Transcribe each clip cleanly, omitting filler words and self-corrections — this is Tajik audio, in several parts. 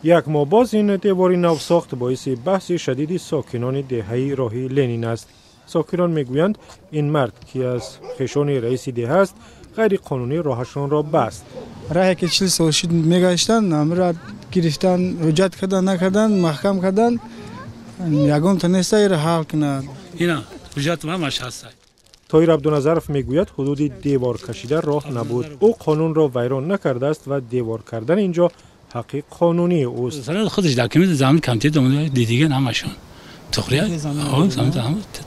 Як моҳ боз ин девори навсохт боиси баҳси шадиди сокинони деҳаи роҳи Ленин аст. Сокинон мегӯянд, ин мард, ки аз хешони раиси деҳа аст, ғайриқонунӣ роҳашонро баст. Раҳе ки 40 сол шуд мегаштанд, амра гирифтан, ҳуҷҷат кардан, накардан, маҳкам кардан, ягонта неста ира ҳал кунад. Ина ҳуҷҷат ҳамаш ҳаст. Тоҳир Абдуназаров мегӯяд, ҳудуди деворкашида роҳ набуд, ӯ қонунро вайрон накардааст ва девор кардан инҷо ҳаққи қонунии ӯст. Худаш документ замин комитет дидиган ҳамашон туғрия,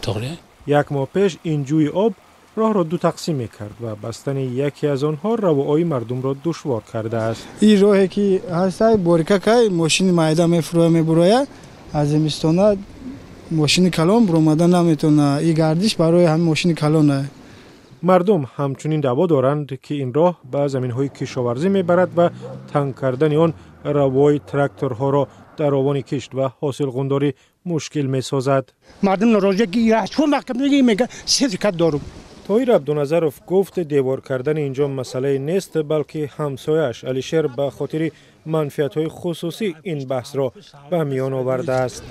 туғрия. Як моҳ пеш ин ҷӯи об роҳро ду тақсим мекард ва бастани яке аз онҳо равуои мардумро душвор кардааст. Ин роҳе ки ҳастай, борикакай, мошини майда мефуроя, мебуроя. Аз зимистона мошини калон буромада наметавона. И гардиш барои ҳамин мошини калона. Мардум ҳамчунин даъво доранд, ки ин роҳ ба заминҳои кишоварзӣ мебарад ва танг кардани он равои тракторҳоро дар овони кишт ва ҳосилғундорӣ мушкил месозад. Мардум норозӣ, ки мега сертификат дорум. Тоҳир Абдуназаров гуфт, девор кардани инҷо масъалае нест, балки ҳамсояаш Алишер ба хотири манфиатҳои хусусӣ ин баҳсро ба миён овардааст.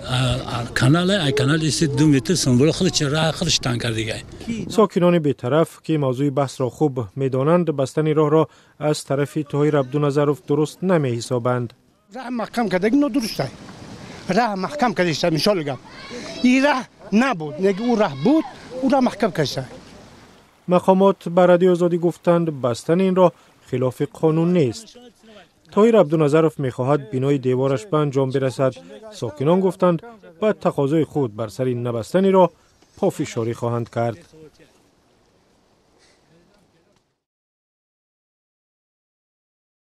Канал ай канал 2 метр сумбула худаш раҳ худаш танг кардигай. Сокинони бетараф, ки мавзӯи баҳсро хуб медонанд, бастани роҳро аз тарафи Тоҳир Абдуназаров дуруст намеҳисобанд. Раҳ маҳкам кардаги нодуруста. Раҳ маҳкам кардиста, мисол гап, ин раҳ набуд, неги ӯ раҳ буд, ӯ раҳ маҳкам кардиста. Мақомот ба Радиои Озодӣ гуфтанд, бастани ин роҳ хилофи қонун нест. Тоҳир Абдуназаров мехоҳад бинои девораш ба анҷом бирасад. Сокинон гуфтанд, ба тақозои худ бар сари набастани роҳ пофишорӣ хоҳанд кард.